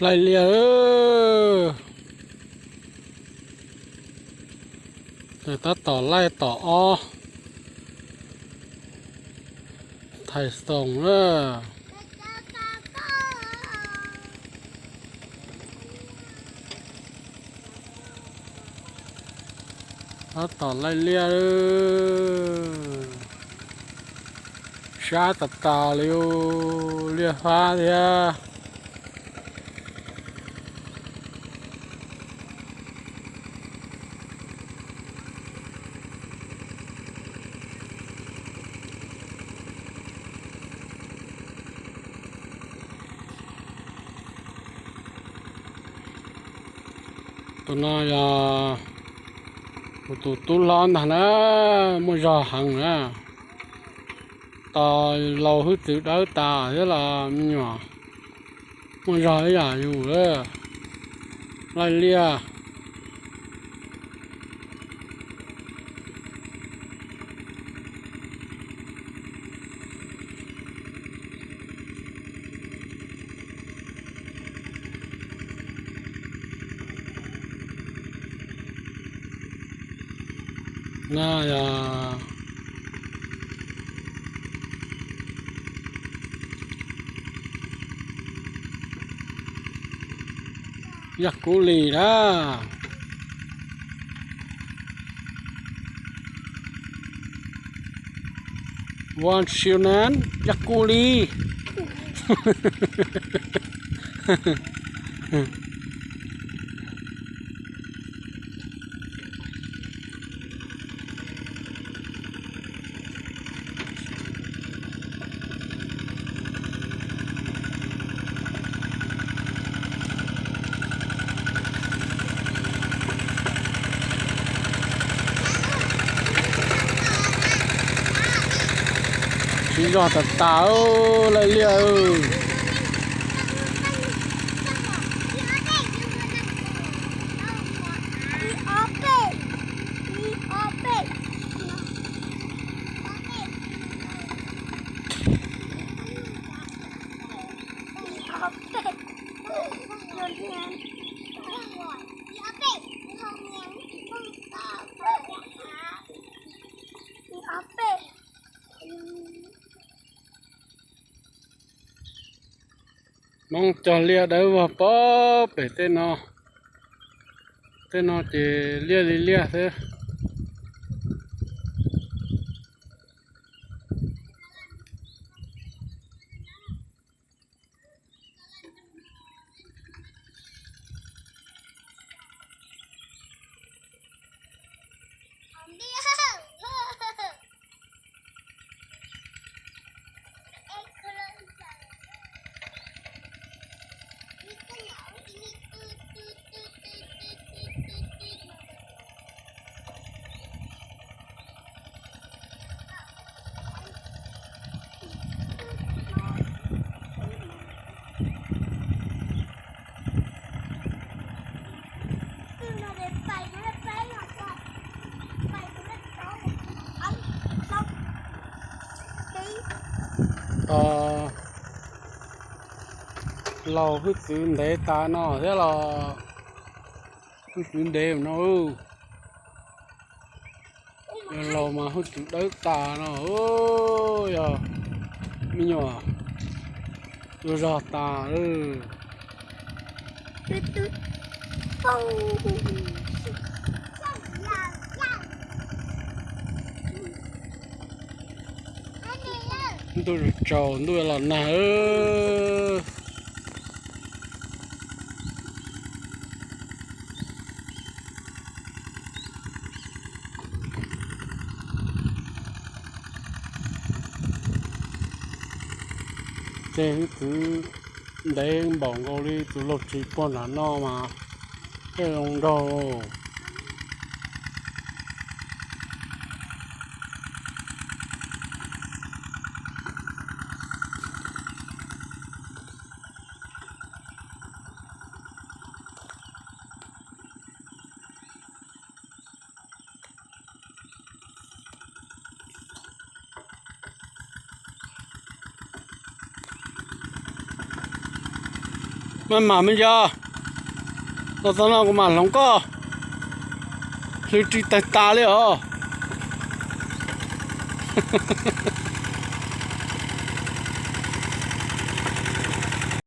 Laij liaj, tab tom laij tom ob, thais xoom na. Tab tom laij liaj, sab tas tas li, liaj fab thiab. Tus no yog kuv tus tub hlob ntag na, muaj zog heev na. Tos laus hwj txwv dawb tas thiab los me nyuam muaj zog ib yam yus lawm. Laij liaj. No yog Yaj Kub Lis na. Ua siu nan Yaj Kub Lis. Siv zog tas tas, laij liaj. Hmoob cog liaj dawb vog pog pem tej no. Tej no ces liaj li liaj xwb. Laus hwj txwv ntev tas no thiab los hwj txwv ntev no. Yog laus mas hwj txwv dawb tas no. Yog me nyuam yuav zog tas lawm. Ntuj tsaus ntuj los nag. Tej hwj txwv ntev npaum nkaus li tus laug tsis puag nram no mas tej zoo nraug. Maj mam me ntsis, los txog no kuv mam hloov koj. Hlwb ris tawg tas li os.